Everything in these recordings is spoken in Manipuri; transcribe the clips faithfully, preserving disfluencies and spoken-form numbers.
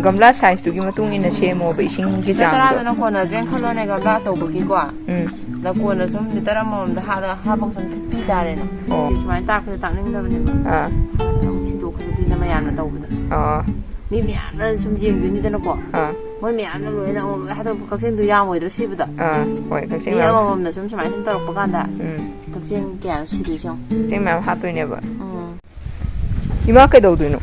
ꯒꯝꯂꯥ ꯁꯥꯏꯖꯇꯨꯒꯤ ꯃꯇꯨꯡ ꯏꯟꯅ ꯁꯦꯝꯃꯣꯕ, ꯏꯁꯤꯡꯒꯤ ꯆꯥꯡꯗꯣ꯫ ꯇꯔꯥꯗꯨꯅ ꯀꯣꯟꯅꯗ꯭ꯔꯦꯅ ꯈꯜꯂꯣꯅꯦ, ꯒꯝꯂꯥ ꯑꯆꯧꯕꯒꯤꯀꯣ꯫ ꯎꯝ꯫ ꯑꯗ ꯀꯣꯟꯅ ꯁꯨꯝ ꯂꯤꯇꯔ ꯑꯃꯃꯝꯗ ꯍꯥꯞꯄꯒ ꯁꯨꯝ ꯊꯤꯠꯄꯤ ꯇꯥꯔꯦꯅ꯫ ꯑꯣ꯫ ꯁꯨꯃꯥꯏꯅ ꯇꯥꯛꯄꯗ ꯇꯥꯛꯅꯤꯡꯗꯕꯅꯦꯕ꯫ ꯑꯥ꯫ ꯑꯃꯨꯛ ꯁꯤꯟꯗꯣꯛꯈ꯭ꯔꯒꯗꯤꯅ ꯃꯌꯥꯝꯅ ꯇꯧꯕꯗ꯫ ꯑꯥ꯫ ꯃꯤ ꯃꯌꯥꯝꯅ ꯁꯨꯝ ꯌꯦꯡꯗꯣꯏꯅꯤꯗꯅꯀꯣ꯫ ꯑꯥ꯫ ꯃꯣꯏ ꯃꯌꯥꯝꯅ ꯂꯣꯏꯅ ꯑꯃꯨꯛ ꯂꯣꯏ ꯍꯥꯏꯗꯣꯛꯄ, ꯀꯛꯆꯤꯡꯗꯣ ꯌꯥꯝꯃꯣꯏꯗ꯭ꯔꯥ ꯁꯤꯕꯗ? ꯑꯥ꯫ ꯍꯣꯏ, ꯀꯛꯆꯤꯡ ꯃꯤ ꯌꯥꯝ-, ꯑꯃꯃꯝꯅ ꯁꯨꯝ ꯁꯨꯃꯥꯏꯅ ꯁꯨꯝ ꯇꯧꯔꯛꯄ ꯀꯥꯟꯗ ꯎꯝ꯫ ꯀꯛꯆꯤꯡ ꯀꯌꯥ ꯁꯤꯗꯣꯏꯁꯦ ꯌꯦꯡꯉꯣ꯫ ꯀꯛꯆꯤꯡ ꯃꯌꯥꯝ ꯍꯥꯞꯇꯣꯏꯅꯦꯕ꯫ ꯎꯝ꯫ ꯏꯃꯥ ꯀꯩꯗꯧꯗꯣꯏꯅꯣ?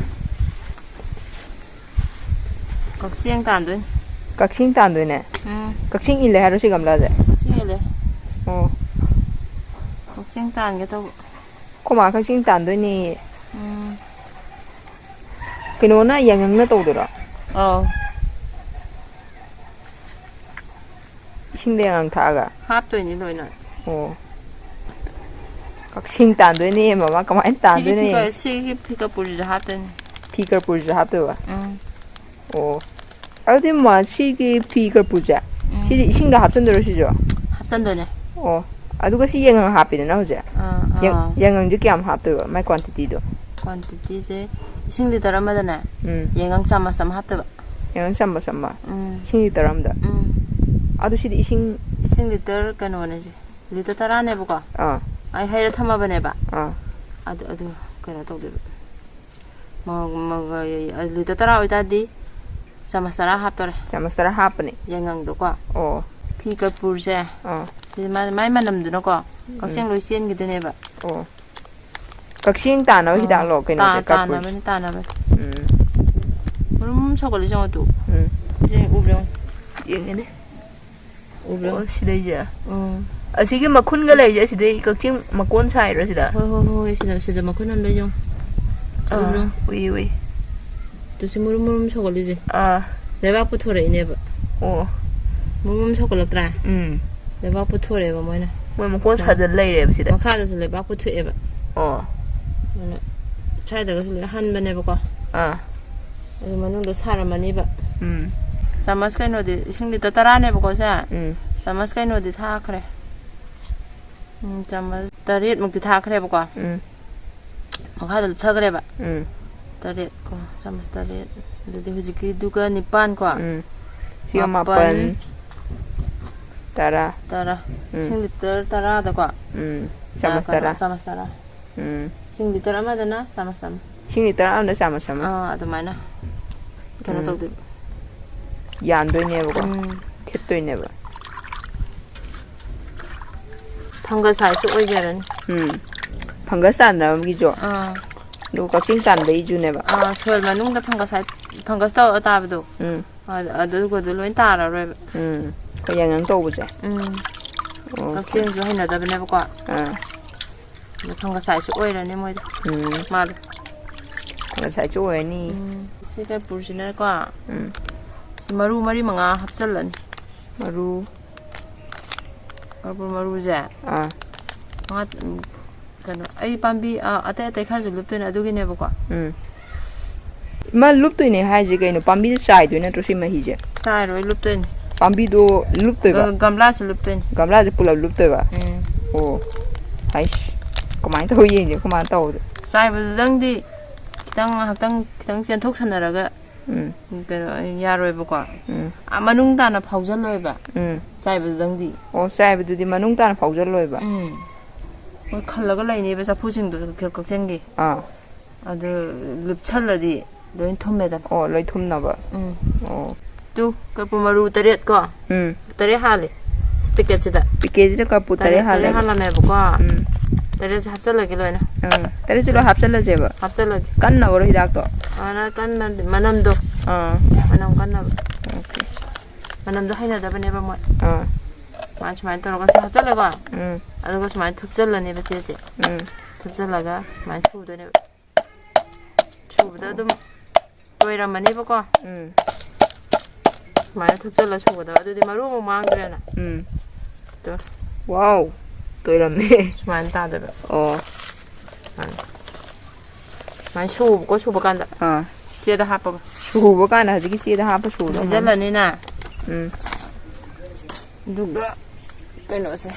ꯀꯛꯆꯦꯡ ꯇꯥꯟꯗꯣꯏꯅꯤ꯫ ꯀꯛꯆꯦꯡ ꯇꯥꯟꯗꯣꯏꯅꯦ? ꯎꯝ꯫ ꯀꯛꯆꯦꯡ ꯏꯜꯂꯦ ꯍꯥꯏꯔꯣ ꯁꯤ ꯒꯝꯂꯥꯁꯦ? ꯀꯛꯆꯦꯡ ꯏꯜꯂꯦ꯫ ꯑꯣ꯫ ꯀꯛꯆꯦꯡ ꯇꯥꯟꯒꯦ ꯇꯧꯕ꯫ ꯑꯩꯈꯣꯏ ꯃꯥ ꯀꯛꯆꯦꯡ ꯇꯥꯟꯗꯣꯏꯅꯦꯌꯦ꯫ ꯎꯝ꯫ ꯀꯩꯅꯣꯅ, ꯌꯥꯏꯉꯪꯅ ꯇꯧꯗꯣꯏꯔꯣ? ꯑꯧ꯫ ꯏꯁꯤꯡꯗ ꯌꯥꯏꯉꯪ ꯊꯥꯛꯑꯒ? ꯍꯥꯞꯇꯣꯏꯅꯤ ꯂꯣꯏꯅ꯫ ꯑꯣ꯫ ꯀꯛꯆꯦꯡ ꯇꯥꯟꯗꯣꯏꯅꯦ ꯃꯃꯥ, ꯀꯃꯥꯏꯅ ꯁꯤꯒꯤ ꯇꯥꯟꯗꯣꯏꯅꯣ ꯐꯤꯒꯔ, ꯌꯦꯡꯁꯤ꯫ ꯁꯤꯒꯤ ꯐꯤꯒꯔ ꯄꯨꯔꯤꯗ ꯍꯥꯞꯇꯣꯏꯅꯤ꯫ ꯐꯤ ꯀꯔꯄꯨꯔꯁꯨ ꯍꯥꯞꯇꯣꯏꯕ? ꯎꯝ꯫ ꯑꯣ꯫ ꯑꯗꯨꯗꯤ ꯃꯃꯥ, ꯁꯤꯒꯤ ꯐꯤ ꯀꯔꯄꯨꯔꯁꯦ, ꯎꯝ꯫ ꯁꯤꯁꯦ ꯏꯁꯤꯡꯗ ꯍꯥꯞꯆꯤꯟꯗꯣꯏꯔꯣ ꯁꯤꯁꯨ? ꯍꯥꯞꯆꯟꯗꯣꯏꯅꯦ꯫ ꯑꯣ꯫ ꯑꯗꯨꯒ ꯁꯤ ꯌꯥꯏꯉꯪ ꯍꯥꯞꯄꯤꯗꯅ ꯍꯧꯖꯤꯛ꯫ ꯑꯥ, ꯌꯥꯏ-, ꯑꯥ꯫ ꯌꯥꯏꯉꯪꯁꯦ ꯀꯌꯥꯝ ꯍꯥꯞꯇꯣꯏꯕ? ꯃꯥꯏ ꯀ꯭ꯋꯥꯟꯇꯤꯇꯤꯗꯣ? ꯀ꯭ꯋꯥꯟꯇꯤꯇꯤꯁꯦ ꯏꯁꯤꯡ ꯂꯤꯇꯔ ꯑꯃꯗꯅꯦ ꯎꯝ꯫ ꯌꯥꯏꯉꯪ ꯆꯥꯃꯁ ꯑꯃ ꯍꯥꯞꯇꯣꯏꯕ꯫ ꯌꯥꯏꯉꯪ ꯆꯥꯃꯁ ꯑꯃ? ꯎꯝ꯫ ꯏꯁꯤꯡ ꯂꯤꯇꯔ ꯑꯃꯗ? ꯎꯝ꯫ ꯑꯗꯨ ꯁꯤꯗꯤ ꯏꯁꯤꯡ? ꯏꯁꯤꯡ ꯂꯤꯇꯔ ꯀꯩꯅꯣꯅꯦ ꯁꯤ꯫ ꯂꯤꯇꯔ ꯇꯔꯥꯅꯦꯕꯀꯣ꯫ ꯑꯥ꯫ ꯑꯩ ꯍꯩꯔ ꯊꯝꯃꯕꯅꯦꯕ꯫ ꯑꯥ꯫ ꯑꯗꯨ, ꯑꯗꯨ ꯀꯩꯅꯣ ꯇꯧꯗꯣꯏꯕ꯫ ꯃ-, ꯃ-, ꯂꯤꯇꯔ ꯇꯔꯥ ꯑꯣꯏꯇꯥꯔꯗꯤ ꯆꯥꯃꯁ ꯇꯔꯥ ꯍꯥꯞꯇꯣꯔꯦ꯫ ꯆꯥꯃꯁ ꯇꯔꯥ ꯍꯥꯞꯄꯅꯤ꯫ ꯌꯥꯏꯉꯪꯗꯣꯀꯣ꯫ ꯑꯣ꯫ ꯐꯤ ꯀꯔꯄꯨꯔꯁꯦ꯫ ꯑꯥ꯫ ꯁꯤꯗꯤ ꯃꯥ-, ꯃꯥꯏ ꯃꯅꯝꯗꯨꯅꯀꯣ꯫ ꯀꯛꯆꯦꯡ ꯂꯣꯏ ꯆꯦꯟꯈꯤꯗꯣꯏꯅꯦꯕ꯫ ꯑꯣ꯫ ꯀꯛꯆꯦꯡ ꯇꯥꯟꯅꯕ ꯍꯤꯗꯥꯛꯂꯣ ꯀꯩꯅꯣꯁꯦ, ꯇꯥ-, ꯀꯔꯄꯨꯔꯁꯦ? ꯇꯥꯟꯅꯕꯅꯤ, ꯇꯥꯟꯅꯕꯅꯤ꯫ ꯎꯝ꯫ ꯃꯔꯨꯝ ꯁꯧꯒꯠꯂꯤ ꯌꯦꯡꯉꯣ ꯇꯨ꯫ ꯎꯝ꯫ ꯁꯤ ꯎꯕ꯭ꯔꯥ ꯌꯦꯡꯉꯣ꯫ ꯌꯦꯡꯒꯦꯅꯦ꯫ ꯎꯕ꯭ꯔꯥ ꯑꯣ, ꯌꯦꯡꯉꯣ꯫ ꯁꯤꯗꯩꯁꯦ? ꯎꯝ꯫ ꯑꯁꯤꯒꯤ ꯃꯈꯨꯟꯒ ꯂꯩꯔꯤꯁꯦ, ꯑꯁꯤꯗꯩ ꯀꯛꯆꯦꯡ ꯃꯀꯣꯟ ꯁꯥꯏꯔꯣ ꯁꯤꯗ? ꯍꯣꯏ, ꯍꯣꯏ, ꯍꯣꯏ, ꯁꯤꯗ, ꯁꯤꯗ ꯃꯈꯨꯟ ꯑꯃ ꯂꯩ ꯌꯦꯡꯉꯣ꯫ ꯑꯥ, ꯎꯕ꯭ꯔꯥ? ꯎꯏ, ꯎꯏ꯫ ꯇꯨ ꯁꯤ ꯃꯔꯨꯝ ꯃꯔꯨꯝ ꯁꯧꯒꯠꯂꯤꯁꯦ꯫ ꯑꯥ꯫ ꯂꯩꯕꯥꯛ ꯄꯨꯊꯣꯔꯛꯏꯅꯦꯕ꯫ ꯑꯣ꯫ ꯃꯔꯨꯝ ꯃꯔꯨꯝ ꯁꯧꯒꯠꯂꯛꯇ꯭ꯔꯥ? ꯎꯝ꯫ ꯂꯩꯕꯥꯛ ꯄꯨꯊꯣꯔꯛꯑꯦꯕ ꯃꯣꯏꯅ꯫ ꯃꯣꯏ ꯃꯀꯣꯟ ꯁꯥꯖꯜ ꯂꯩꯔꯦꯕ ꯁꯤꯗ? ꯃꯈꯥꯗꯁꯨ ꯂꯩꯕꯥꯛ ꯄꯨꯊꯣꯛꯑꯦꯕ꯫ ꯑꯣ꯫ ꯑꯗꯨꯅ ꯁ꯭ꯋꯥꯏꯗꯒꯁꯨ ꯂꯣꯏ ꯍꯟꯕꯅꯦꯕꯀꯣ꯫ ꯑꯥ꯫ ꯑꯗꯨ ꯃꯅꯨꯡꯗ ꯁꯥꯔꯝꯃꯅꯤꯕ꯫ ꯎꯝ꯫ ꯆꯥꯃꯁ ꯀꯩꯅꯣꯗꯤ, ꯏꯁꯤꯡ ꯂꯤꯇꯔ ꯇꯔꯥꯅꯦꯕꯀꯣ ꯁꯦ꯫ ꯎꯝ꯫ ꯆꯥꯃꯁ ꯀꯩꯅꯣꯗꯤ ꯊꯥꯈ꯭ꯔꯦ꯫ ꯎꯝ, ꯆꯥꯃꯁ ꯇꯔꯦꯠꯃꯨꯛꯇꯤ ꯊꯥꯈ꯭ꯔꯦꯕꯀꯣ꯫ ꯎꯝ꯫ ꯃꯈꯥꯗ ꯂꯨꯞꯊꯈ꯭ꯔꯦꯕ꯫ ꯎꯝ꯫ ꯇꯔꯦꯠ ꯀꯣ, ꯆꯥꯃꯁ ꯇꯔꯦꯠ꯫ ꯑꯗꯨꯗꯤ ꯍꯧꯖꯤꯛꯀꯤꯗꯨꯒ ꯅꯤꯄꯥꯟ ꯀꯣ? ꯎꯝ꯫ ꯁꯤꯒ ꯃꯥꯄꯟ, ꯃꯥꯄꯟ, ꯇꯔꯥ꯫ ꯇꯔꯥ꯫ ꯎꯝ꯫ ꯏꯁꯤꯡ ꯂꯤꯇꯔ ꯇꯔꯥꯗꯀꯣ? ꯎꯝ꯫ ꯆꯥꯃꯁ ꯀꯩꯅꯣ, ꯇꯔꯥ꯫ ꯆꯥꯃꯁ ꯇꯔꯥ꯫ ꯎꯝ꯫ ꯏꯁꯤꯡ ꯂꯤꯇꯔ ꯑꯃꯗꯅ ꯆꯥꯃꯁ ꯑꯃ꯫ ꯏꯁꯤꯡ ꯂꯤꯇꯔ ꯑꯃꯗ ꯆꯥꯃꯁ ꯑꯃ꯫ ꯑꯥ, ꯑꯗꯨꯃꯥꯏꯅ ꯀꯩꯅꯣ ꯎꯝ꯫ ꯇꯧꯗꯣꯏꯕ꯫ ꯌꯥꯟꯗꯣꯏꯅꯦꯕꯀꯣ꯫ ꯎꯝ꯫ ꯊꯤꯠꯇꯣꯏꯅꯦꯕ꯫ ꯐꯪꯒꯁ ꯁꯥꯏꯖꯁꯨ ꯑꯣꯏꯖꯔꯅꯤ꯫ ꯎꯝ꯫ ꯐꯪꯒꯁ ꯇꯥꯟꯅꯕꯒꯤꯁꯨ꯫ ꯑꯥ꯫ ꯑꯗꯨꯒ ꯀꯛꯆꯦꯡ ꯇꯥꯟꯕꯒꯤꯁꯨꯅꯦꯕ꯫ ꯑꯥ, ꯁꯣꯏꯜ ꯃꯅꯨꯡꯗ ꯐꯪꯒꯁ ꯍꯥꯏ-, ꯐꯪꯒꯁ ꯇꯧꯔ ꯇꯥꯕꯗꯣ꯫ ꯎꯝ꯫ ꯑꯗꯨ, ꯑꯗꯨꯒꯗꯨ ꯂꯣꯏ ꯇꯥꯔꯔꯣꯏꯕ꯫ ꯎꯝ꯫ ꯑꯩꯈꯣꯏ ꯌꯥꯡꯌꯪ ꯇꯧꯕꯁꯦ꯫ ꯎꯝ꯫ ꯑꯣꯀꯦ꯫ ꯀꯛꯆꯦꯡꯁꯨ ꯍꯩꯅꯗꯕꯅꯦꯕꯀꯣ꯫ ꯑꯥ꯫ ꯑꯗꯣ ꯐꯪꯒꯁ ꯁꯥꯏꯖꯁꯨ ꯑꯣꯏꯔꯅꯤ ꯃꯣꯏꯗꯣ꯫ ꯎꯝ꯫ ꯃꯥꯗꯣ꯫ ꯐꯪꯒꯁ ꯁꯥꯏꯖꯁꯨ ꯑꯣꯏꯔꯅꯤ꯫ ꯎꯝ꯫ ꯁꯤ ꯀꯔꯄꯨꯔꯁꯤꯅꯀꯣ꯫ ꯎꯝ꯫ ꯃꯔꯨ ꯃꯔꯤ ꯃꯉꯥ ꯍꯥꯞꯆꯜꯂꯅꯤ꯫ ꯃꯔꯨ꯫ ꯀꯔꯄꯨꯔ ꯃꯔꯨꯁꯦ꯫ ꯑꯥ꯫ ꯃꯉꯥ, ꯎꯝ, ꯀꯩꯅꯣ, ꯑꯩ ꯄꯥꯝꯕꯤ, ꯑ, ꯑꯇꯩ ꯑꯇꯩ ꯈꯔꯁꯨ ꯂꯨꯞꯇꯣꯏꯅꯦ ꯑꯗꯨꯒꯤꯅꯦꯕꯀꯣ꯫ ꯎꯝ꯫ ꯏꯃꯥ, ꯂꯨꯞꯇꯣꯏꯅꯦ ꯍꯥꯏꯁꯦ ꯀꯩꯅꯣ? ꯄꯥꯝꯕꯤꯗ ꯆꯥꯏꯗꯣꯏ ꯅꯠꯇ꯭ꯔꯣ ꯁꯤ ꯃꯍꯤꯁꯦ? ꯆꯥꯏꯔꯣꯏ, ꯂꯨꯞꯇꯣꯏꯅꯦ꯫ ꯄꯥꯝꯕꯤꯗꯣ ꯂꯨꯞꯇꯣꯏꯕ? ꯒ-, ꯒꯝꯂꯥꯁꯨ ꯂꯨꯞꯇꯣꯏꯅꯦ꯫ ꯒꯝꯂꯥꯁꯦ ꯄꯨꯂꯞ ꯂꯨꯞꯇꯣꯏꯕ? ꯎꯝ꯫ ꯑꯣ꯫ ꯍꯩꯁ꯫ ꯀꯃꯥꯏꯅ ꯇꯧ ꯌꯦꯡꯒꯦ ꯑꯩꯈꯣꯏ ꯃꯥꯅ ꯇꯧꯕꯗꯣ? ꯆꯥꯏꯕꯗꯨꯗꯪꯗꯤ ꯈꯤꯇꯪ ꯉꯥꯏꯍꯥꯛꯇꯪ ꯈꯤꯇꯪ ꯆꯦꯟꯊꯣꯛꯁꯟꯅꯔꯒ ꯎꯝ꯫ ꯀꯩꯅꯣ, ꯌꯥꯔꯣꯏꯕꯀꯣ꯫ ꯎꯝ꯫ ꯑꯥ, ꯃꯅꯨꯡ ꯇꯥꯅ ꯐꯥꯎꯖꯜꯂꯣꯏꯕ꯫ ꯎꯝ꯫ ꯆꯥꯏꯕꯗꯨꯗꯪꯗꯤ꯫ ꯑꯣ, ꯆꯥꯏꯕꯗꯨꯗꯤ ꯃꯅꯨꯡ ꯇꯥꯅ ꯐꯥꯎꯖꯜꯂꯣꯏꯕ꯫ ꯎꯝ꯫ ꯃꯣꯏ ꯈꯜꯂꯒ ꯂꯩꯅꯦꯕ ꯆꯐꯨꯁꯤꯡꯗꯣ, ꯀꯛ-, ꯀꯛꯆꯦꯡꯒꯤ꯫ ꯑꯥ꯫ ꯑꯗꯨ ꯂꯨꯞꯁꯜꯂꯗꯤ ꯂꯣꯏ ꯊꯨꯝꯃꯦꯗꯅ꯫ ꯑꯣ, ꯂꯣꯏ ꯊꯨꯝꯅꯕ꯫ ꯎꯝ꯫ ꯑꯣ꯫ ꯇꯨ, ꯀꯔꯄꯨ ꯃꯔꯨ ꯇꯔꯦꯠ ꯀꯣ? ꯎꯝ꯫ ꯇꯔꯦꯠ ꯍꯥꯜꯂꯦ꯫ ꯄꯤꯀꯦꯠꯁꯤꯗ꯫ ꯄꯤꯀꯦꯠꯁꯤꯗ ꯀꯔꯄꯨ ꯇꯔꯦꯠ ꯇꯔꯦꯠ, ꯇꯔꯦꯠ ꯍꯥꯜꯂꯦꯕ꯫ ꯍꯥꯜꯂꯝꯃꯦꯕꯀꯣ꯫ ꯎꯝ꯫ ꯇꯔꯦꯠꯁꯦ ꯍꯥꯞꯆꯜꯂꯒꯦ ꯂꯣꯏꯅ꯫ ꯎꯝ꯫ ꯇꯔꯦꯠꯁꯦ ꯂꯣꯏ ꯍꯥꯞꯆꯜꯂꯁꯦꯕ꯫ ꯍꯥꯞꯆꯜꯂꯒꯦ꯫ ꯀꯟꯅꯕꯔꯣ ꯍꯤꯗꯥꯛꯇꯣ? ꯑꯗꯨꯅ ꯀꯟꯅ ꯃꯅꯝꯗꯣ꯫ ꯑꯥ꯫ ꯃꯅꯝ ꯀꯟꯅꯕ꯫ ꯑꯣꯀꯦ꯫ ꯃꯅꯝꯗꯣ ꯍꯩꯅꯗꯕꯅꯦꯕ ꯃꯣꯏ꯫ ꯑꯥ꯫ ꯁꯨꯃꯥꯏꯅ, ꯁꯨꯃꯥꯏꯅ ꯇꯧꯔꯒ ꯁꯤ ꯍꯥꯞꯆꯜꯂꯦꯀꯣ꯫ ꯎꯝ꯫ ꯑꯗꯨꯒ ꯁꯨꯃꯥꯏꯅ ꯊꯨꯞꯆꯜꯂꯅꯦꯕ ꯆꯦꯁꯦ꯫ ꯎꯝ꯫ ꯊꯨꯞꯆꯜꯂꯒ ꯁꯨꯃꯥꯏꯅ ꯁꯨꯗꯣꯏꯅꯦꯕ꯫ ꯁꯨꯕꯗ ꯑꯗꯨꯝ ꯇꯣꯏꯔꯝꯃꯅꯦꯕꯀꯣ꯫ ꯎꯝ꯫ ꯁꯨꯃꯥꯏꯅ ꯊꯨꯞꯆꯜꯂ ꯁꯨꯒꯗꯕ꯫ ꯑꯗꯨꯗꯤ ꯃꯔꯨ ꯑꯃꯨꯛ ꯃꯥꯡꯗ꯭ꯔꯦꯅ꯫ ꯎꯝ꯫ ꯇꯣ꯫ ꯋꯥꯎ! ꯇꯣꯏꯔꯝꯃꯦ꯫ ꯁꯨꯃꯥꯏꯅ ꯇꯥꯗꯣꯏꯕ꯫ ꯑꯣ꯫ ꯁꯨꯃꯥꯏꯅ꯫ ꯁꯨꯃꯥꯏꯅ ꯁꯨꯕꯀꯣ, ꯁꯨꯕ ꯀꯥꯟꯗ꯫ ꯑꯥ꯫ ꯆꯦꯗ ꯍꯥꯞꯄꯒ꯫ ꯁꯨꯕ ꯀꯥꯟꯗ ꯍꯧꯖꯤꯛꯀꯤ ꯆꯦꯗ ꯍꯥꯞꯄ ꯁꯨꯗꯧ ꯃꯥꯜꯂꯦ꯫ ꯍꯩꯖꯜꯂꯅꯤꯅ꯫ ꯎꯝ꯫ ꯑꯗꯨꯒ ꯀꯩꯅꯣꯁꯦ꯫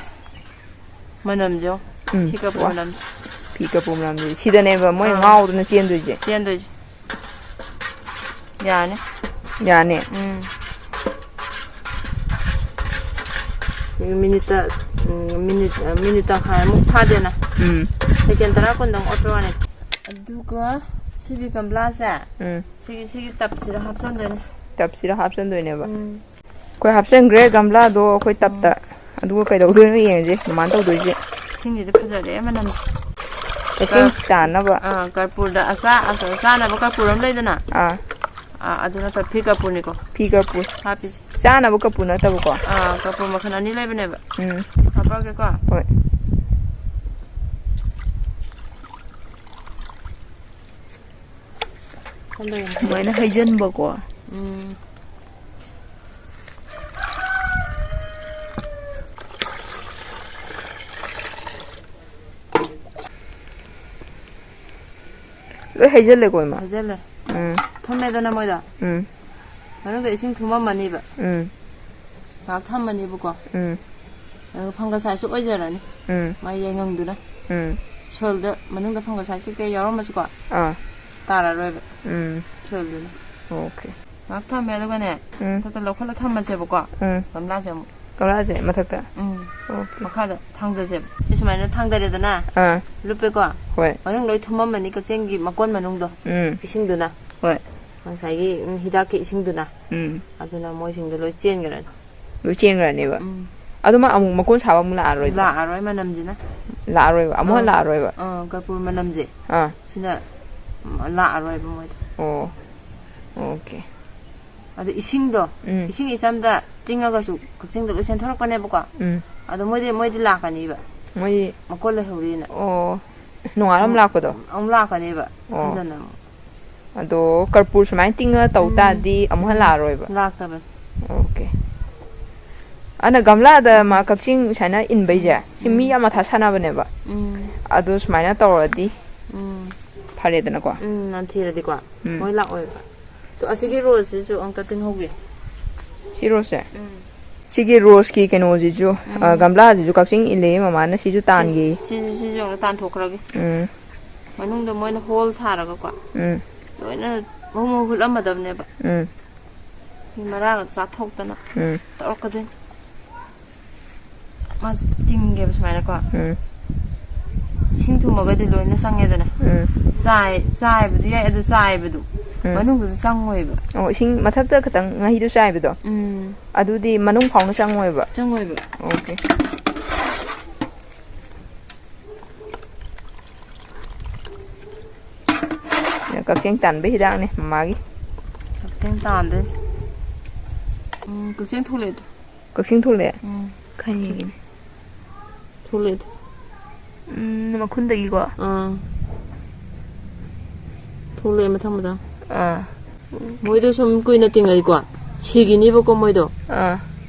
ꯃꯅꯝꯁꯦ ꯌꯦꯡꯉꯣ꯫ ꯎꯝ꯫ ꯐꯤ ꯀꯔꯄꯨ ꯋꯥ꯫ ꯃꯅꯝꯁꯦ꯫ ꯐꯤ ꯀꯔꯄꯨ ꯃꯅꯝꯁꯦ꯫ ꯁꯤꯗꯅꯦꯕ ꯃꯣꯏ ꯑꯥ꯫ ꯉꯥꯎꯗꯅ ꯆꯦꯟꯗꯣꯏꯁꯦ꯫ ꯆꯦꯟꯗꯣꯏꯁꯦ꯫ ꯌꯥꯅꯤ꯫ ꯌꯥꯅꯤ꯫ ꯎꯝ꯫ ꯃꯤꯅꯤꯠꯇ, ꯎꯝ, ꯃꯤꯅꯤꯠ, ꯃꯤꯅꯤꯠ ꯇꯪꯈꯥꯏꯃꯨꯛ ꯐꯥꯗꯦꯅ꯫ ꯎꯝ꯫ ꯁꯦꯀꯦꯟ ꯇꯔꯥ ꯀꯨꯟꯗꯪ ꯑꯣꯠꯄ ꯋꯥꯅꯤ꯫ ꯑꯗꯨꯒ ꯁꯤꯒꯤ ꯒꯝꯂꯥꯁꯦ, ꯎꯝ꯫ ꯁꯤꯒꯤ, ꯁꯤꯒꯤ ꯇꯞꯁꯤꯗ ꯍꯥꯞꯆꯟꯗꯣꯏꯅꯦ꯫ ꯇꯞꯁꯤꯗ ꯍꯥꯞꯆꯟꯗꯣꯏꯅꯦꯕ꯫ ꯎꯝ꯫ ꯑꯩꯈꯣꯏ ꯍꯥꯞꯆꯟꯈ꯭ꯔꯦ ꯒꯝꯂꯥꯗꯣ ꯑꯩꯈꯣꯏ ꯇꯞꯇ꯫ ꯎꯝ꯫ ꯑꯗꯨꯒ ꯀꯩꯗꯧꯗꯣꯏꯅꯣ ꯌꯦꯡꯁꯦ ꯃꯃꯥꯅ ꯇꯧꯗꯣꯏꯁꯦ꯫ ꯏꯁꯤꯡꯁꯤꯗꯤ ꯐꯖꯔꯦ ꯃꯅꯝꯁꯦ꯫ ꯏꯁꯤꯡ ꯀ-, ꯆꯥꯅꯕ꯫ ꯑꯥ, ꯀꯔꯄꯨꯔꯗ ꯑꯆꯥ-, ꯑꯆꯥ-, ꯆꯥꯅꯕ ꯀꯔꯄꯨꯔ ꯑꯃ ꯂꯩꯗꯅ? ꯑꯥ꯫ ꯑꯥ, ꯑꯗꯨ ꯅꯠꯇꯕ ꯐꯤ ꯀꯔꯄꯨꯔꯅꯤꯀꯣ꯫ ꯐꯤ ꯀꯔꯄꯨꯔ꯫ ꯍꯥꯞꯄꯤꯁꯦ꯫ ꯆꯥꯅꯕ ꯀꯔꯄꯨꯔ ꯅꯠꯇꯕꯀꯣ? ꯑꯥ, ꯀꯔꯄꯨꯔ ꯃꯈꯜ ꯑꯅꯤ ꯂꯩꯕꯅꯦꯕ꯫ ꯎꯝ꯫ ꯍꯥꯞꯄꯛꯑꯒꯦꯀꯣ꯫ ꯍꯣꯏ꯫ ꯁꯨꯃꯥꯏꯅ ꯍꯩꯖꯤꯟꯕꯀꯣ꯫ ꯎꯝ꯫ ꯂꯣꯏ ꯍꯩꯖꯤꯜꯂꯦꯀꯣ, ꯏꯃꯥ? ꯍꯩꯖꯤꯜꯂꯦ꯫ ꯎꯝ꯫ ꯊꯝꯃꯦꯗꯅ ꯃꯣꯏꯗꯣ꯫ ꯎꯝ꯫ ꯃꯅꯨꯡꯗ ꯏꯁꯤꯡ ꯊꯨꯝꯃꯝꯃꯅꯤꯕ꯫ ꯎꯝ꯫ ꯉꯥꯏꯍꯥꯛ ꯊꯝꯃꯅꯤꯕꯀꯣ꯫ ꯎꯝ꯫ ꯑꯗꯨꯒ ꯐꯪꯒꯁꯥꯏꯁꯨ ꯑꯣꯏꯖꯔꯅꯤ꯫ ꯎꯝ꯫ ꯃꯥꯏ ꯌꯥꯏꯉꯪꯗꯨꯅ꯫ ꯎꯝ꯫ ꯁꯣꯏꯜꯗ ꯃꯅꯨꯡꯗ ꯐꯪꯒꯁꯥꯏ ꯀꯩꯀꯩ ꯌꯥꯎꯔꯝꯃꯁꯨꯀꯣ꯫ ꯑꯥ꯫ ꯇꯥꯔꯔꯣꯏꯕ꯫ ꯎꯝ꯫ ꯁꯣꯏꯜꯗꯨꯅ꯫ ꯑꯣꯀꯦ꯫ ꯉꯥꯏꯍꯥꯛ ꯊꯝꯃꯦ, ꯑꯗꯨꯒꯅꯦ, ꯎꯝ꯫ ꯃꯊꯛꯇ ꯂꯧꯈꯠꯂ ꯊꯝꯃꯁꯦꯕꯀꯣ꯫ ꯎꯝ꯫ ꯒꯝꯂꯥꯁꯦ ꯑꯃꯨꯛ꯫ ꯒꯝꯂꯥꯁꯦ ꯃꯊꯛꯇ? ꯎꯝ꯫ ꯑꯣꯀꯦ꯫ ꯃꯈꯥꯗ ꯊꯥꯡꯗꯁꯦꯕ꯫ ꯁꯤ ꯁꯨꯃꯥꯏꯅ ꯊꯥꯡꯗꯔꯦꯗꯅ, ꯑꯥ꯫ ꯂꯨꯞꯄꯦꯀꯣ꯫ ꯍꯣꯏ꯫ ꯃꯅꯨꯡ ꯂꯣꯏ ꯊꯨꯝꯃꯝꯃꯅꯤ, ꯀꯛꯆꯦꯡꯒꯤ ꯃꯀꯣꯟ ꯃꯅꯨꯡꯗꯣ꯫ ꯎꯝ꯫ ꯏꯁꯤꯡꯗꯨꯅ꯫ ꯍꯣꯏ꯫ ꯉꯁꯥꯏꯒꯤ, ꯎꯝ, ꯍꯤꯗꯥꯛꯀꯤ ꯏꯁꯤꯡꯗꯨꯅ꯫ ꯎꯝ꯫ ꯑꯗꯨꯅ ꯃꯣꯏꯁꯤꯡꯗꯣ ꯂꯣꯏ ꯆꯦꯟꯈ꯭ꯔꯅꯤ꯫ ꯂꯣꯏ ꯆꯦꯟꯈ꯭ꯔꯅꯦꯕ꯫ ꯎꯝ꯫ ꯑꯗꯨ ꯃꯥ ꯑꯃꯨꯛ ꯃꯀꯣꯟ ꯁꯥꯕ ꯑꯃꯨꯛ ꯂꯥꯛꯑꯔꯣꯏꯗ꯭ꯔꯣ? ꯂꯥꯛꯑꯔꯣꯏ ꯃꯅꯝꯁꯤꯅ꯫ ꯂꯥꯛꯑꯔꯣꯏꯕ? ꯑꯃꯨꯛ ꯍꯟꯅ ꯑꯥ꯫ ꯂꯥꯛꯑꯔꯣꯏꯕ? ꯑꯥ, ꯀꯔꯄꯨꯔ ꯃꯅꯝꯁꯦ꯫ ꯑꯥ꯫ ꯁꯤꯅ, ꯎꯝ, ꯂꯥꯛꯑꯔꯣꯏꯕ ꯃꯣꯏꯗ꯫ ꯑꯣ꯫ ꯑꯣꯀꯦ꯫ ꯑꯗ ꯏꯁꯤꯡꯗꯣ, ꯎꯝ꯫ ꯏꯁꯤꯡ ꯏꯆꯝꯗ ꯇꯤꯡꯉꯒꯁꯨ ꯀꯛꯆꯦꯡꯗ ꯂꯣꯏ ꯆꯦꯟꯊꯣꯔꯛꯄꯅꯦꯕꯀꯣ꯫ ꯎꯝ꯫ ꯑꯗꯣ ꯃꯣꯏꯗꯤ, ꯃꯣꯏꯗꯤ ꯂꯥꯛꯀꯅꯤꯕ꯫ ꯃꯣꯏꯗꯤ ꯃꯀꯣꯜ ꯂꯩꯍꯧꯔꯤꯅ꯫ ꯑꯣ꯫ ꯅꯣꯡꯉꯥꯜꯂ ꯑꯃꯨꯛ ꯑꯃꯨꯛ ꯂꯥꯛꯄꯗꯣ? ꯑꯃꯨꯛ ꯂꯥꯛꯀꯅꯦꯕ꯫ ꯑꯣ꯫ ꯍꯟꯖꯟꯅ ꯑꯃꯨꯛ꯫ ꯑꯗꯣ ꯀꯔꯄꯨꯔ ꯁꯨꯃꯥꯏꯅ ꯇꯤꯡꯉꯒ ꯇꯧ ꯎꯝ꯫ ꯇꯥꯔꯗꯤ ꯑꯃꯨꯛ ꯍꯟꯅ ꯎꯝ꯫ ꯂꯥꯛꯑꯔꯣꯏꯕ? ꯂꯥꯛꯇꯕꯅꯤ꯫ ꯑꯣꯀꯦ꯫ ꯑꯗꯨꯅ ꯒꯝꯂꯥꯗ ꯎꯝ꯫ ꯃꯥ ꯀꯛꯆꯦꯡ ꯁꯨꯃꯥꯏꯅ ꯏꯟꯕꯩꯁꯦ, ꯎꯝ꯫ ꯁꯤ ꯃꯤ ꯎꯝ꯫ ꯌꯥꯝ ꯃꯊꯥ ꯁꯥꯟꯅꯕꯅꯦꯕ꯫ ꯎꯝ꯫ ꯑꯗꯣ ꯁꯨꯃꯥꯏꯅ ꯇꯧꯔꯗꯤ ꯎꯝ꯫ ꯐꯔꯦꯗꯅꯀꯣ? ꯎꯝ, ꯅꯥꯟꯊꯤꯔꯗꯤꯀꯣ꯫ ꯎꯝ꯫ ꯃꯣꯏ ꯂꯥꯛꯑꯣꯏꯕ꯫ ꯑꯗꯣ ꯑꯁꯤꯒꯤ ꯔꯣꯁꯁꯤꯁꯨ ꯑꯝꯇ ꯇꯤꯡꯍꯧꯒꯦ꯫ ꯁꯤ ꯔꯣꯁꯁꯦ? ꯎꯝ꯫ ꯁꯤꯒꯤ ꯔꯣꯁꯀꯤ ꯀꯩꯅꯣꯁꯤꯁꯨ, ꯑ, ꯎꯝ꯫ ꯒꯝꯂꯥꯁꯤꯁꯨ ꯀꯛꯆꯦꯡ ꯏꯜꯂꯦ ꯃꯃꯥꯅ, ꯁꯤꯁꯨ ꯁꯤ-, ꯇꯥꯟꯒꯦ꯫ ꯁꯤꯁꯨ, ꯁꯤꯁꯨ ꯑꯃꯨꯛ ꯇꯥꯟꯊꯣꯛꯈ꯭ꯔꯒꯦ꯫ ꯎꯝ꯫ ꯃꯅꯨꯡꯗ ꯃꯣꯏꯅ ꯍꯣꯜ ꯁꯥꯔꯒꯀꯣ꯫ ꯎꯝ꯫ ꯂꯣꯏꯅ ꯃꯍꯨꯝ ꯃꯍꯨꯝ ꯍꯨꯠꯂꯝꯃꯗꯕꯅꯦꯕ꯫ ꯎꯝ꯫ ꯃꯤ ꯃꯔꯥꯒ ꯆꯥꯊꯣꯛꯇꯅ ꯎꯝ꯫ ꯇꯧꯔꯛꯀꯗꯣꯏꯅꯤ꯫ ꯃꯥꯁꯨ ꯇꯤꯡꯒꯦꯕ ꯁꯨꯃꯥꯏꯅꯀꯣ꯫ ꯎꯝ꯫ ꯏꯁꯤꯡ ꯊꯨꯝꯃꯒꯗꯤ ꯂꯣꯏꯅ ꯆꯪꯉꯦꯗꯅ꯫ ꯎꯝ꯫ ꯆꯥꯏ-, ꯆꯥꯏꯕꯗꯤ ꯌꯥꯏ, ꯑꯗꯨ ꯆꯥꯏꯕꯗꯣ ꯎꯝ꯫ ꯃꯅꯨꯡꯗꯨꯗ ꯆꯪꯉꯣꯏꯕ꯫ ꯑꯣ, ꯏꯁꯤꯡ ꯃꯊꯛꯇ ꯈꯇꯪ ꯃꯍꯤꯗꯣ ꯆꯥꯏꯕꯗꯣ? ꯎꯝ꯫ ꯑꯗꯨꯗꯤ ꯃꯅꯨꯡ ꯐꯥꯎꯅ ꯆꯪꯉꯣꯏꯕ? ꯆꯪꯉꯣꯏꯕ꯫ ꯑꯣꯀꯦ꯫ ꯀꯛꯆꯦꯡ ꯇꯥꯟꯕ ꯍꯤꯗꯥꯛꯅꯦ ꯃꯃꯥꯒꯤ꯫ ꯀꯛꯆꯦꯡ ꯇꯥꯟꯗꯣꯏꯅꯦ꯫ ꯎꯝ, ꯀꯛꯆꯦꯡ ꯊꯣꯛꯂꯛꯑꯦ꯫ ꯀꯛꯆꯦꯡ ꯊꯣꯛꯂꯛꯑꯦ? ꯎꯝ꯫ ꯈꯔ ꯌꯦꯡꯒꯦꯅꯦ꯫ ꯊꯣꯛꯂꯛꯑꯦ꯫ ꯎꯝ, ꯃꯈꯨꯟꯗꯒꯤꯀꯣ? ꯑꯥ꯫ ꯊꯣꯛꯂꯛꯑꯦ ꯃꯊꯪ ꯃꯊꯪ꯫ ꯑꯥ꯫ ꯃꯣꯏꯗꯣ ꯁꯨꯝ ꯀꯨꯏꯅ ꯇꯤꯡꯉꯗꯤꯀꯣ, ꯁꯤꯈꯤꯅꯤꯕꯀꯣ ꯃꯣꯏꯗꯣ꯫ ꯑꯥ꯫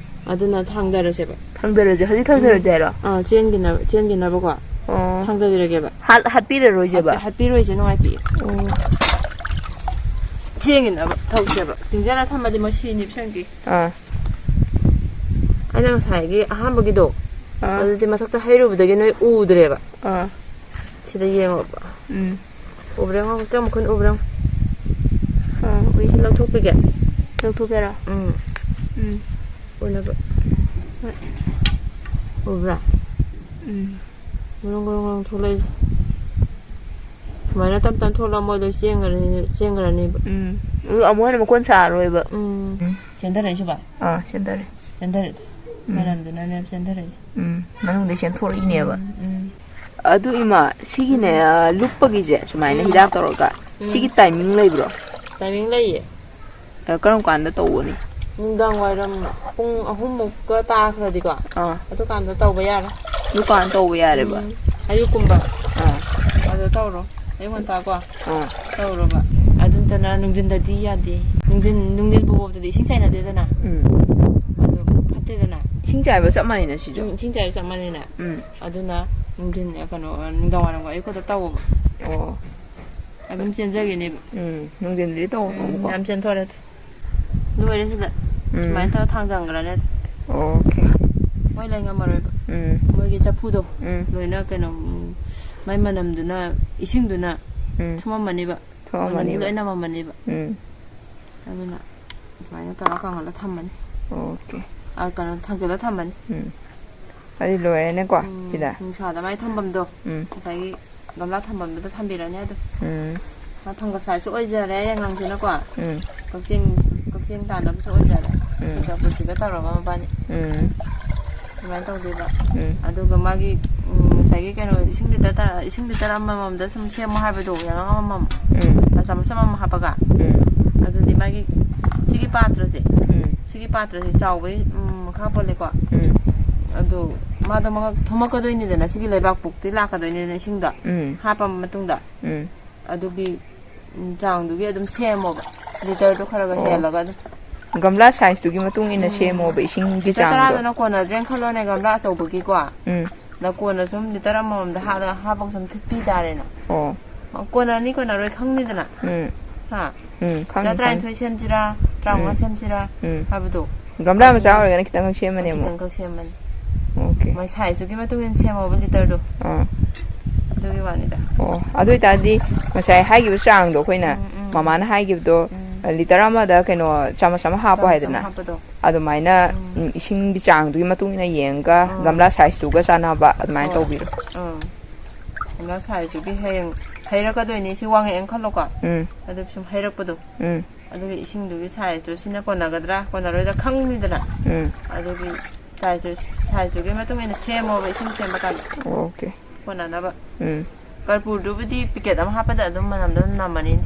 ꯑꯗꯨꯅ ꯊꯥꯡꯗꯔꯁꯦꯕ꯫ ꯊꯥꯡꯗꯔꯁꯦ? ꯍꯧꯖꯤꯛ ꯊꯥꯡꯗꯔꯁꯦ ꯎꯝ꯫ ꯍꯥꯏꯔꯣ? ꯑꯥ, ꯆꯦꯟꯈꯤꯅꯕ, ꯆꯦꯟꯈꯤꯅꯕꯀꯣ꯫ ꯑꯣ꯫ ꯊꯥꯡꯗꯕꯤꯔꯒꯦꯕ꯫ ꯍꯥꯠ-, ꯍꯥꯠꯄꯤꯔꯔꯣꯏꯁꯦꯕ? ꯍꯥꯠ-, ꯍꯥꯠꯄꯤꯔꯣꯏꯁꯦ, ꯅꯨꯡꯉꯥꯏꯇꯦ꯫ ꯑꯣ꯫ ꯆꯦꯟꯈꯤꯅꯕ ꯊꯧꯁꯦꯕ꯫ ꯇꯤꯡꯁꯤꯜꯂ ꯊꯝꯃꯗꯤ ꯃꯣꯏ ꯁꯤꯅꯤꯕ ꯁꯟꯒꯤ꯫ ꯑꯥ꯫ ꯑꯩꯅ ꯉꯁꯥꯏꯒꯤ ꯑꯍꯥꯟꯕꯒꯤꯗꯣ, ꯑꯥ꯫ ꯑꯗꯨꯗꯤ ꯃꯊꯛꯇ ꯍꯩꯔꯨꯕꯗꯒꯤ ꯅꯣꯏ ꯎꯗ꯭ꯔꯦꯕ꯫ ꯑꯥ꯫ ꯁꯤꯗ ꯌꯦꯡꯉꯣꯕ꯫ ꯎꯝ꯫ ꯎꯕ꯭ꯔꯥ ꯌꯦꯡꯉꯣ, ꯀꯌꯥꯝ ꯃꯈꯨꯟ ꯎꯕ꯭ꯔꯥ ꯌꯦꯡꯉꯣ꯫ ꯑꯥ, ꯎꯏ꯫ ꯁꯤ ꯂꯧꯊꯣꯛꯄꯤꯒꯦ꯫ ꯂꯧꯊꯣꯛꯀꯦꯔꯥ? ꯎꯝ꯫ ꯎꯝ꯫ ꯎꯅꯕ꯫ ꯍꯣꯏ꯫ ꯎꯕ꯭ꯔꯥ? ꯎꯝ꯫ ꯒ꯭ꯔꯣꯡ ꯒ꯭ꯔꯣꯡ ꯒ꯭ꯔꯣꯡ ꯊꯣꯛꯂꯛꯏꯁꯦ꯫ ꯁꯨꯃꯥꯏꯅ ꯇꯞ ꯇꯞ ꯊꯣꯛꯂꯛꯑ ꯃꯣꯏ ꯂꯣꯏ ꯆꯦꯟꯈ꯭ꯔꯅꯤ, ꯆꯦꯟꯈ꯭ꯔꯅꯤꯕ꯫ ꯎꯝ꯫ ꯑꯗꯨ ꯑꯃꯨꯛ ꯍꯟꯅ ꯃꯀꯣꯟ ꯁꯥꯔꯔꯣꯏꯕ꯫ ꯎꯝ꯫ ꯆꯦꯟꯊꯔꯛꯏꯁꯤꯕ? ꯑꯥ, ꯆꯦꯟꯊꯔꯦ꯫ ꯆꯦꯟꯊꯔꯛꯑꯦ꯫ ꯎꯝ꯫ ꯃꯅꯝꯗꯨꯅꯅꯦ ꯆꯦꯟꯊꯔꯛꯏꯁꯦ꯫ ꯎꯝ, ꯃꯅꯨꯡꯗꯩ ꯆꯦꯟꯊꯣꯔꯛꯏꯅꯦꯕ꯫ ꯎꯝ, ꯎꯝ꯫ ꯑꯗꯨ ꯏꯃꯥ, ꯁꯤꯒꯤꯅꯦ, ꯎꯝ꯫ ꯑ, ꯂꯨꯞꯄꯒꯤꯁꯦ ꯁꯨꯃꯥꯏꯅ ꯎꯝ꯫ ꯍꯤꯗꯥꯛ ꯇꯧꯔꯒ, ꯎꯝ꯫ ꯁꯤꯒꯤ timing ꯂꯩꯕ꯭ꯔꯣ? Timing ꯂꯩꯌꯦ꯫ ꯑ, ꯀꯔꯝ ꯀꯥꯟꯗ ꯇꯧꯒꯅꯤ? ꯅꯨꯡꯗꯥꯡ ꯋꯥꯏꯔꯝ ꯄꯨꯡ ꯑꯍꯨꯝꯃꯨꯛꯀ ꯇꯥꯈ꯭ꯔꯗꯤꯀꯣ, ꯑꯥ꯫ ꯑꯗꯨꯀꯥꯟꯗ ꯇꯧꯕ ꯌꯥꯔꯦ꯫ ꯗꯨꯀꯥꯟ ꯇꯧꯕ ꯌꯥꯔꯦꯕ? ꯎꯝ, ꯑꯌꯨꯛꯀꯨꯝꯕ꯫ ꯑꯥ꯫ ꯑꯗꯨ ꯇꯧꯔꯣ꯫ ꯑꯌꯨꯛ ꯉꯟꯇꯥꯀꯣ꯫ ꯑꯥ꯫ ꯇꯧꯔꯣꯕ꯫ ꯑꯗꯨ ꯅꯠꯇꯅ ꯅꯨꯡꯊꯤꯟꯗꯗꯤ ꯌꯥꯗꯦ꯫ ꯅꯨꯡꯊꯤꯟ, ꯅꯨꯡꯊꯤꯟ ꯄꯣꯞꯄꯣꯞꯇꯗꯤ ꯏꯁꯤꯡ ꯆꯥꯏꯅꯗꯦꯗꯅ꯫ ꯎꯝ꯫ ꯑꯗꯨ ꯐꯠꯇꯦꯗꯅ꯫ ꯏꯁꯤꯡ ꯆꯥꯏꯕ ꯆꯞ ꯃꯥꯟꯅꯩꯅ ꯁꯤꯁꯨ꯫ ꯎꯝ, ꯏꯁꯤꯡ ꯆꯥꯏꯕ ꯆꯞ ꯃꯥꯟꯅꯩꯅ꯫ ꯎꯝ꯫ ꯑꯗꯨꯅ ꯅꯨꯡꯊꯤꯟ, ꯀꯩꯅꯣ, ꯅꯨꯡꯗꯥꯡ ꯋꯥꯏꯔꯝꯒ ꯑꯌꯨꯛ ꯈꯛꯇ ꯇꯧꯋꯣꯕ꯫ ꯑꯣ꯫ ꯑꯗꯨꯝ ꯆꯦꯟꯖꯈꯤꯅꯦꯕ꯫ ꯎꯝ, ꯅꯨꯡꯊꯤꯟꯗꯗꯤ ꯎꯝ, ꯇꯧꯔꯛꯀꯅꯨꯀꯣ꯫ ꯌꯥꯝ ꯆꯦꯟꯊꯣꯔꯛꯑꯦ꯫ ꯂꯣꯏꯔꯦ ꯁꯤꯗ꯫ ꯎꯝ꯫ ꯁꯨꯃꯥꯏꯅ ꯇꯧꯔ ꯊꯥꯡꯖꯟꯈ꯭ꯔꯅꯤ꯫ ꯑꯣꯀꯦ꯫ ꯃꯣꯏ ꯂꯩ ꯉꯝꯃꯔꯣꯏꯕ꯫ ꯎꯝ꯫ ꯃꯣꯏꯒꯤ ꯆꯐꯨꯗꯣ ꯎꯝ꯫ ꯂꯣꯏꯅ ꯀꯩꯅꯣ, ꯎꯝ, ꯃꯥꯏ ꯃꯅꯝꯗꯨꯅ, ꯏꯁꯤꯡꯗꯨꯅ ꯎꯝ꯫ ꯊꯨꯝꯃꯝꯃꯅꯤꯕ꯫ ꯃꯅꯤꯜꯗꯤ ꯊꯣꯛꯑꯝꯃꯅꯦꯕ꯫ ꯂꯣꯏꯅ ꯅꯝꯃꯝꯃꯅꯦꯕ꯫ ꯎꯝ꯫ ꯑꯗꯨꯅ ꯑꯗꯨꯃꯥꯏꯅ ꯇꯧꯔ ꯀꯪꯍꯜꯂ ꯊꯝꯃꯅꯤ꯫ ꯑꯣꯀꯦ꯫ ꯑ, ꯀꯩꯅꯣ, ꯊꯥꯡꯖꯜꯂ ꯊꯝꯃꯅꯤ꯫ ꯎꯝ꯫ ꯑꯗꯨ ꯂꯣꯏꯔꯦꯅꯦꯀꯣ, ꯎꯝ, ꯁꯤꯗ? ꯅꯨꯡꯁꯥꯗ ꯃꯥꯏ ꯊꯝꯐꯝꯗꯣ, ꯎꯝ꯫ ꯉꯁꯥꯏꯒꯤ ꯒꯝꯂꯥ ꯊꯝꯐꯝꯗꯨꯗ ꯊꯝꯕꯤꯔꯅꯤ ꯑꯗꯨꯝ꯫ ꯎꯝ꯫ ꯃꯥ ꯐꯪꯒꯁꯥꯏꯁꯨ ꯑꯣꯏꯖꯔꯦ ꯌꯥꯏꯉꯪꯁꯤꯅꯀꯣ꯫ ꯎꯝ꯫ ꯀꯛꯆꯦꯡ, ꯀꯛꯆꯦꯡ ꯇꯥꯟꯅꯕꯁꯨ ꯑꯣꯏꯖꯔꯦ꯫ ꯎꯝ꯫ ꯆꯨꯔꯆꯥꯟꯄꯨꯔꯁꯤꯒ ꯇꯧꯔꯒ ꯃꯕꯥꯅꯤ꯫ ꯎꯝ꯫ ꯑꯗꯨꯃꯥꯏꯅ ꯇꯧꯗꯣꯏꯕ꯫ ꯎꯝ꯫ ꯑꯗꯨꯒ ꯃꯥꯒꯤ, ꯎꯝ, ꯉꯁꯥꯏꯒꯤ ꯀꯩꯅꯣ, ꯏꯁꯤꯡ ꯂꯤꯇꯔ ꯇꯔꯥ, ꯏꯁꯤꯡ ꯂꯤꯇꯔ ꯑꯃꯃꯝꯗ ꯁꯨꯝ ꯁꯦꯝꯃꯣ ꯍꯥꯏꯕꯗꯣ, ꯌꯥꯉꯥꯡ ꯑꯃꯃꯝ꯫ ꯎꯝ꯫ ꯆꯥꯃꯁ ꯑꯃꯃꯝ ꯍꯥꯞꯄꯒ꯫ ꯎꯝ꯫ ꯑꯗꯨꯗꯤ ꯃꯥꯒꯤ ꯁꯤꯒꯤ ꯄꯥꯇ꯭ꯔꯁꯦ, ꯎꯝ꯫ ꯁꯤꯒꯤ ꯄꯥꯇ꯭ꯔꯁꯦ ꯆꯥꯎꯕꯩ, ꯎꯝ, ꯃꯈꯥ ꯄꯣꯜꯂꯦꯀꯣ꯫ ꯎꯝ꯫ ꯑꯗꯣ ꯃꯥꯗꯣ ꯃꯉꯛ ꯊꯣꯝꯃꯛꯀꯗꯣꯏꯅꯤꯗꯅ, ꯁꯤꯒꯤ ꯂꯩꯕꯥꯛꯄꯣꯛꯇꯤ ꯂꯥꯛꯀꯗꯣꯏꯅꯤꯗꯅ ꯏꯁꯤꯡꯗꯣ꯫ ꯎꯝ꯫ ꯍꯥꯞꯄ ꯃꯇꯨꯡꯗ꯫ ꯎꯝ꯫ ꯑꯗꯨꯒꯤ, ꯎꯝ, ꯆꯥꯡꯗꯨꯒꯤ ꯑꯗꯨꯝ ꯁꯦꯝꯃꯣꯕ꯫ ꯂꯤꯇꯔꯗꯣ ꯈꯔ ꯈꯔ ꯑꯣ꯫ ꯍꯦꯜꯂꯒ ꯑꯗꯨꯝ꯫ ꯒꯝꯂꯥ ꯁꯥꯏꯖꯇꯨꯒꯤ ꯃꯇꯨꯡ ꯏꯟꯅ ꯎꯝ꯫ ꯁꯦꯝꯃꯣꯕ ꯏꯁꯤꯡꯒꯤ ꯂꯤꯇꯔ ꯆꯥꯡꯗꯣ꯫ ꯇꯔꯥꯗꯨꯅ ꯀꯣꯟꯅꯗ꯭ꯔꯦꯅ ꯈꯜꯂꯣꯅꯦ, ꯒꯝꯂꯥ ꯑꯆꯧꯕꯒꯤꯀꯣ꯫ ꯎꯝ꯫ ꯅ ꯀꯣꯟꯅ ꯁꯨꯝ ꯂꯤꯇꯔ ꯑꯃꯃꯝꯗ ꯍꯥꯞꯂꯒ, ꯍꯥꯞꯄꯒ ꯁꯨꯝ ꯊꯤꯠꯄꯤ ꯇꯥꯔꯦꯅ꯫ ꯑꯣ꯫ ꯀꯣꯟꯅꯅꯤ ꯀꯣꯟꯅꯔꯣꯏ ꯈꯪꯅꯤꯗꯅ꯫ ꯎꯝ꯫ ꯍꯥ? ꯎꯝ, ꯈꯪꯅꯤ, ꯇꯔꯥ-, ꯈꯪꯅꯤ꯫ ꯇꯔꯥꯅꯤꯊꯣꯏ ꯁꯦꯝꯁꯤꯔꯥ, ꯇꯔꯥꯃꯉꯥ ꯎꯝ꯫ ꯁꯦꯝꯁꯤꯔꯥ ꯎꯝ꯫ ꯍꯥꯏꯕꯗꯣ꯫ ꯒꯝꯂꯥ ꯃꯆꯥ ꯑꯗꯨꯅ ꯑꯣꯏꯔꯒꯅ ꯈꯤꯇꯪ ꯈꯛ ꯁꯦꯝꯃꯅꯤ ꯑꯃꯨꯛ꯫ ꯈꯤꯇꯪ ꯈꯛ ꯁꯦꯝꯃꯅꯤ꯫ ꯑꯣꯀꯦ꯫ ꯃꯥꯏ ꯁꯥꯏꯖꯇꯨꯒꯤ ꯃꯇꯨꯡ ꯏꯟꯅ ꯁꯦꯝꯃꯣꯕ ꯂꯤꯇꯔꯗꯣ꯫ ꯑꯥ꯫ ꯑꯗꯨꯒꯤ ꯋꯥꯅꯤꯗ꯫ ꯑꯣ, ꯑꯗꯨ ꯑꯣꯏꯇꯥꯔꯗꯤ ꯉꯁꯥꯏ ꯍꯥꯏꯈꯤꯕ ꯆꯥꯡꯗꯣ ꯑꯩꯈꯣꯏꯅ, ꯎꯝ, ꯎꯝ꯫ ꯃꯃꯥꯅ ꯍꯥꯏꯈꯤꯕꯗꯣ, ꯎꯝ꯫ ꯂꯤꯇꯔ ꯑꯃꯗ ꯀꯩꯅꯣ ꯆꯥꯃꯁ ꯑꯃ ꯍꯥꯞꯄꯣ ꯆꯥꯃꯁ ꯑꯃ ꯍꯥꯏꯗꯅ꯫ ꯍꯥꯞꯄꯗꯣ꯫ ꯑꯗꯨꯃꯥꯏꯅ, ꯎꯝ꯫ ꯎꯝ, ꯏꯁꯤꯡꯒꯤ ꯆꯥꯡꯗꯨꯒꯤ ꯃꯇꯨꯡ ꯏꯟꯅ ꯌꯦꯡꯉꯒ ꯎꯝ꯫ ꯒꯝꯂꯥ ꯁꯥꯏꯖꯇꯨꯒ ꯆꯥꯟꯅꯕ ꯑꯗꯨꯃꯥꯏꯅ ꯍꯣꯏ꯫ ꯇꯧꯕꯤꯔꯣ꯫ ꯎꯝ꯫ ꯒꯝꯂꯥ ꯁꯥꯏꯖꯇꯨꯒꯤ ꯍꯌꯦꯡ ꯍꯩꯔꯛꯀꯗꯣꯏꯅꯤ꯫ ꯁꯤ ꯋꯥꯡꯉꯛꯑꯦꯅ ꯈꯜꯂꯣꯀꯣ꯫ ꯎꯝ꯫ ꯑꯗꯨ ꯁꯨꯝ ꯍꯩꯔꯛꯄꯗꯣ꯫ ꯎꯝ꯫ ꯑꯗꯨꯒꯤ ꯏꯁꯤꯡꯗꯨꯒꯤ ꯁꯥꯏꯖꯇꯨ ꯁꯤꯅ ꯀꯣꯟꯅꯒꯗ꯭ꯔꯥ ꯀꯣꯟꯅꯔꯣꯏꯗ꯭ꯔꯥ ꯈꯪꯅꯤꯗꯅ꯫ ꯎꯝ꯫ ꯑꯗꯨꯒꯤ ꯁꯥꯏꯖꯇꯨ, ꯁꯥꯏꯖꯇꯨꯒꯤ ꯃꯇꯨꯡ ꯏꯟꯅ ꯁꯦꯝꯃꯣꯕ ꯏꯁꯤꯡ ꯁꯦꯝꯕ ꯀꯥꯟꯗ꯫ ꯑꯣꯀꯦ꯫ ꯀꯣꯟꯅꯅꯕ꯫ ꯎꯝ꯫ ꯀꯔꯄꯨꯔꯗꯨꯕꯨꯗꯤ ꯄꯤꯀꯦꯠ ꯑꯃ ꯍꯥꯞꯄꯗ ꯑꯗꯨꯝ ꯃꯅꯝꯗꯣ ꯑꯗꯨꯝ ꯅꯝꯃꯅꯤꯅꯦ꯫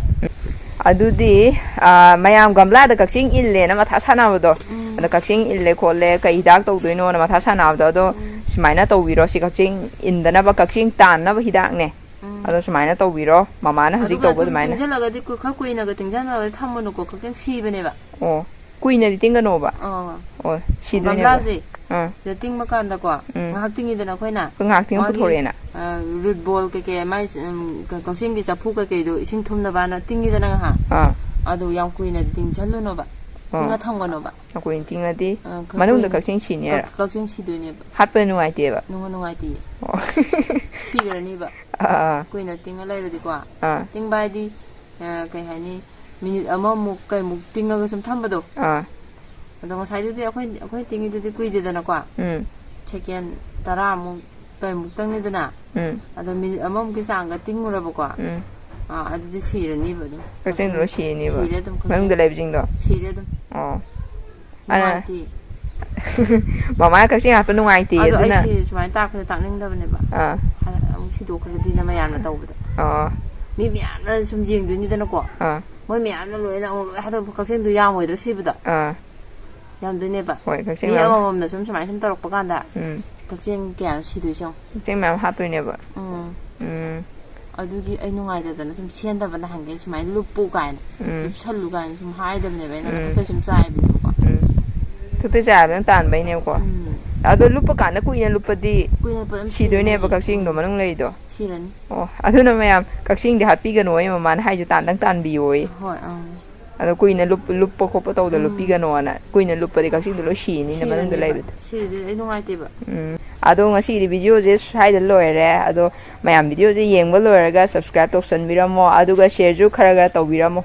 ꯑꯗꯨꯗꯤ, ꯑ, ꯃꯌꯥꯝ ꯒꯝꯂꯥꯗ ꯀꯛꯆꯤꯡ ꯏꯜꯂꯦꯅ ꯃꯊꯥ ꯁꯥꯟꯅꯕꯗꯣ, ꯎꯝ꯫ ꯑꯗ ꯀꯛꯆꯤꯡ ꯏꯜꯂꯦ ꯈꯣꯠꯂꯦ, ꯀꯩ ꯍꯤꯗꯥꯛ ꯇꯧꯗꯣꯏꯅꯣꯅ ꯃꯊꯥ ꯁꯥꯟꯅꯕꯗꯣ, ꯑꯗꯣ ꯎꯝ꯫ ꯁꯨꯃꯥꯏꯅ ꯇꯧꯕꯤꯔꯣ, ꯁꯤ ꯀꯛꯆꯤꯡ ꯏꯟꯗꯅꯕ, ꯀꯛꯆꯤꯡ ꯇꯥꯟꯅꯕ ꯍꯤꯗꯥꯛꯅꯦ꯫ ꯎꯝ꯫ ꯑꯗꯣ ꯁꯨꯃꯥꯏꯅ ꯇꯧꯕꯤꯔꯣ, ꯃꯃꯥꯅ ꯍꯧꯖꯤꯛ ꯑꯗꯨꯒ ꯇꯧꯕ ꯁꯨꯝ ꯑꯗꯨꯃꯥꯏꯅ꯫ ꯇꯤꯡꯁꯤꯜꯂꯒꯗꯤ ꯀꯨ-, ꯈꯔ ꯀꯨꯏꯅꯒ ꯇꯤꯡꯁꯤꯟꯅꯕꯗꯤ ꯊꯝꯃꯨꯅꯨꯀꯣ, ꯀꯛꯆꯤꯡ ꯁꯤꯕꯅꯦꯕ꯫ ꯑꯣ, ꯀꯨꯏꯅꯗꯤ ꯇꯤꯡꯒꯅꯣꯕ? ꯑꯥ꯫ ꯑꯣ, ꯁꯤꯗꯣꯏꯅꯦꯕ꯫ ꯒꯝꯂꯥꯁꯦ, ꯑꯥ꯫ ꯁꯤꯗ ꯇꯤꯡꯕ ꯀꯥꯟꯗꯀꯣ, ꯎꯝ꯫ ꯉꯥꯏꯍꯥꯛ ꯇꯤꯡꯉꯤꯗꯅ ꯑꯩꯈꯣꯏꯅ꯫ ꯑꯩꯈꯣꯏ ꯉꯥꯏꯍꯥꯛ ꯇꯤꯡꯉ ꯃꯥꯒꯤ, ꯄꯨꯊꯣꯔꯛꯑꯦꯅ꯫ ꯑ, ꯔꯨꯠ ꯕꯣꯜ ꯀꯩꯀꯩ, ꯃꯥꯏ, ꯎꯝ, ꯀ-, ꯀꯛꯆꯤꯡꯒꯤ ꯆꯐꯨ ꯀꯩꯀꯩꯗꯣ ꯏꯁꯤꯡ ꯊꯨꯝꯅꯕꯅ ꯇꯤꯡꯉꯤꯗꯅ ꯉꯥꯏꯍꯥꯛ꯫ ꯑꯥ꯫ ꯑꯗꯨ ꯌꯥꯝ ꯀꯨꯏꯅꯗꯤ ꯇꯤꯡꯁꯜꯂꯨꯅꯣꯕ꯫ ꯑꯥ꯫ ꯇꯤꯡꯉ ꯊꯝꯒꯅꯣꯕ꯫ ꯌꯥꯝ ꯀꯨꯏꯅ ꯇꯤꯡꯉꯗꯤ ꯑ, ꯈꯔ ꯃꯅꯨꯡꯗ ꯀꯨꯏꯅ ꯀꯛꯆꯤꯡ ꯁꯤꯅꯤ ꯀꯛ-, ꯍꯥꯏꯔꯣ? ꯀꯛꯆꯤꯡ ꯁꯤꯗꯣꯏꯅꯦꯕ꯫ ꯍꯥꯠꯄꯗ ꯅꯨꯡꯉꯥꯏꯇꯦꯕ꯫ ꯅꯨꯡꯉ-, ꯅꯨꯡꯉꯥꯏꯇꯦꯌꯦ꯫ ꯑꯣ꯫ ꯁꯤꯈ꯭ꯔꯅꯤꯕ꯫ ꯑꯥ, ꯑꯥ꯫ ꯀꯨꯏꯅ ꯇꯤꯡꯉ ꯂꯩꯔꯗꯤꯀꯣ꯫ ꯑꯥ꯫ ꯇꯤꯡꯕ ꯍꯥꯏꯗꯤ ꯑ, ꯀꯩ ꯍꯥꯏꯅꯤ, ꯃꯤꯅꯤꯠ ꯑꯃꯃꯨꯛ ꯀꯩꯃꯨꯛ ꯇꯤꯡꯉꯒ ꯁꯨꯝ ꯊꯝꯕꯗꯣ꯫ ꯑꯥ ꯑꯗꯣ ꯉꯁꯥꯏꯗꯨꯗꯤ ꯑꯩꯈꯣꯏ ꯑꯩꯈꯣꯏ ꯇꯤꯡꯉꯤꯗꯨꯗꯤ ꯀꯨꯏꯗꯦꯗꯅꯀꯣ꯫ ꯎꯝ ꯁꯦꯀꯦꯟ ꯇꯔꯥꯃꯨꯛ ꯀꯩꯃꯨꯛꯇꯪꯅꯤꯗꯅ꯫ ꯎꯝ ꯑꯗꯣ ꯃꯤꯅꯤꯠ ꯑꯃꯃꯨꯛꯀꯤ ꯆꯥꯡꯒ ꯇꯤꯡꯉꯨꯔꯕꯀꯣ꯫ ꯎꯝ ꯑꯥ, ꯑꯗꯨꯗꯤ ꯁꯤꯔꯅꯤꯕ ꯑꯗꯨꯝ꯫ ꯀꯛꯆꯦꯡꯗꯣ ꯂꯣꯏ ꯁꯤꯔꯅꯤꯕ? ꯁꯤꯔꯦ ꯑꯗꯨꯝ, ꯀꯛꯆꯦꯡ꯫ ꯃꯅꯨꯡꯗ ꯂꯩꯕꯁꯤꯡꯗꯣ? ꯁꯤꯔꯦ ꯑꯗꯨꯝ꯫ ꯑꯣ ꯑꯗꯨꯅ ꯅꯨꯡꯉꯥꯏꯇꯦ꯫ ꯃꯃꯥ ꯀꯛꯆꯦꯡ ꯍꯥꯠꯄ ꯅꯨꯡꯉꯥꯏꯇꯦ ꯑꯗꯣ ꯑꯗꯨꯅ꯫ ꯑꯩꯁꯦ ꯁꯨꯃꯥꯏꯅ ꯇꯥꯛꯄꯗ ꯇꯥꯛꯅꯤꯡꯗꯕꯅꯦꯕ꯫ ꯑꯥ ꯍꯥꯏ-, ꯑꯃꯨꯛ ꯁꯤꯗꯣꯛꯈ꯭ꯔꯗꯤꯅ ꯃꯌꯥꯝꯅ ꯇꯧꯕꯗ꯫ ꯑꯣ ꯃꯤ ꯃꯌꯥꯝꯅ ꯁꯨꯝ ꯌꯦꯡꯗꯣꯏꯅꯤꯗꯅꯀꯣ꯫ ꯑꯥ ꯃꯣꯏ ꯃꯌꯥꯝꯅ ꯂꯣꯏꯅ ꯑꯃꯨꯛ ꯂꯣꯏ ꯍꯥꯠꯇꯣꯛꯄ, ꯀꯛꯆꯦꯡꯗꯣ ꯌꯥꯝꯃꯣꯏꯗ꯭ꯔꯥ ꯁꯤꯕꯗ? ꯑꯥ ꯌꯥꯝꯗꯣꯏꯅꯦꯕ꯫ ꯍꯣꯏ, ꯀꯛꯆꯦꯡ ꯃꯤ ꯌꯥꯝ-, ꯑꯃꯃꯝꯅ ꯁꯨꯝ ꯁꯨꯃꯥꯏꯅ ꯁꯨꯝ ꯇꯧꯔꯛꯄ ꯀꯥꯟꯗ ꯎꯝ ꯀꯛꯆꯦꯡ ꯀꯌꯥ ꯁꯤꯗꯣꯏꯁꯦ ꯌꯦꯡꯉꯣ꯫ ꯀꯛꯆꯦꯡ ꯃꯌꯥꯝ ꯍꯥꯠꯇꯣꯏꯅꯦꯕ꯫ ꯎꯝ꯫ ꯎꯝ ꯑꯗꯨꯒꯤ ꯑꯩ ꯅꯨꯡꯉꯥꯏꯇꯗꯅ ꯁꯨꯝ ꯁꯦꯟꯗꯕ ꯅꯍꯥꯟꯒꯩ ꯁꯨꯃꯥꯏꯅ ꯂꯨꯞꯄꯨ ꯀꯥꯏꯅ, ꯎꯝ ꯂꯨꯞꯁꯜꯂꯨ ꯀꯥꯏꯅ ꯁꯨꯝ ꯍꯥꯏꯗꯕꯅꯦꯕ ꯑꯩꯅ꯫ ꯎꯝ꯫ ꯃꯊꯛꯇ ꯁꯨꯝ ꯆꯥꯏꯕꯅꯦꯕꯀꯣ꯫ ꯎꯝ ꯊꯨꯞꯇ ꯆꯥꯏꯕꯗꯪ ꯇꯥꯟꯕꯩꯅꯦꯕꯀꯣ꯫ ꯎꯝ꯫ ꯑꯗꯣ ꯂꯨꯞꯄ ꯀꯥꯟꯗ ꯀꯨꯏꯅ ꯂꯨꯞꯄꯗꯤ ꯀꯨꯏꯅ ꯂꯨꯞꯄ ꯑꯗꯨꯝ ꯁꯤꯗꯣꯏꯅꯦꯕ ꯁꯤꯔꯅꯤ꯫ ꯀꯛꯆꯦꯡꯗꯣ ꯎꯝ꯫ ꯃꯅꯨꯡ ꯂꯩꯔꯤꯗꯣ꯫ ꯁꯤꯔꯅꯤ꯫ ꯑꯣ ꯑꯗꯨꯅ ꯃꯌꯥꯝ ꯀꯛꯆꯦꯡꯗꯤ ꯍꯥꯠꯄꯤꯒꯅꯨ ꯑꯩ ꯃꯃꯥꯅ ꯍꯥꯏꯁꯦ, ꯇꯥꯟꯗꯪ ꯇꯥꯟꯕꯤꯌꯣꯌꯦ꯫ ꯍꯣꯏ ꯑꯪ꯫ ꯑꯗꯣ ꯀꯨꯏꯅ ꯂꯨꯞ-, ꯂꯨꯞꯄ ꯈꯣꯠꯄ ꯇꯧꯗ ꯎꯝ꯫ ꯂꯨꯞꯄꯤꯒꯅꯣꯅ꯫ ꯀꯨꯏꯅ ꯂꯨꯞꯄꯗꯤ ꯀꯛꯆꯦꯡꯗꯣ ꯂꯣꯏ ꯁꯤꯅꯤꯅ ꯃꯅꯨꯡꯗ ꯁꯤꯔꯅꯤꯕ꯫ ꯂꯩꯕꯗꯣ꯫ ꯁꯤꯔꯗꯤ ꯑꯩ ꯅꯨꯡꯉꯥꯏꯇꯦꯕ꯫ ꯎꯝ ꯑꯗꯣ ꯉꯁꯤꯗꯤ ꯚꯤꯗꯤꯑꯣꯁꯦ ꯁ꯭ꯋꯥꯏꯗ ꯂꯣꯏꯔꯦ꯫ ꯑꯗꯣ ꯃꯌꯥꯝ ꯚꯤꯗꯤꯑꯣꯁꯦ ꯌꯦꯡꯕ ꯂꯣꯏꯔꯒ subscribe ꯇꯧꯁꯟꯕꯤꯔꯝꯃꯣ, ꯑꯗꯨꯒ shareꯁꯨ ꯈꯔ ꯈꯔ ꯇꯧꯕꯤꯔꯝꯃꯣ꯫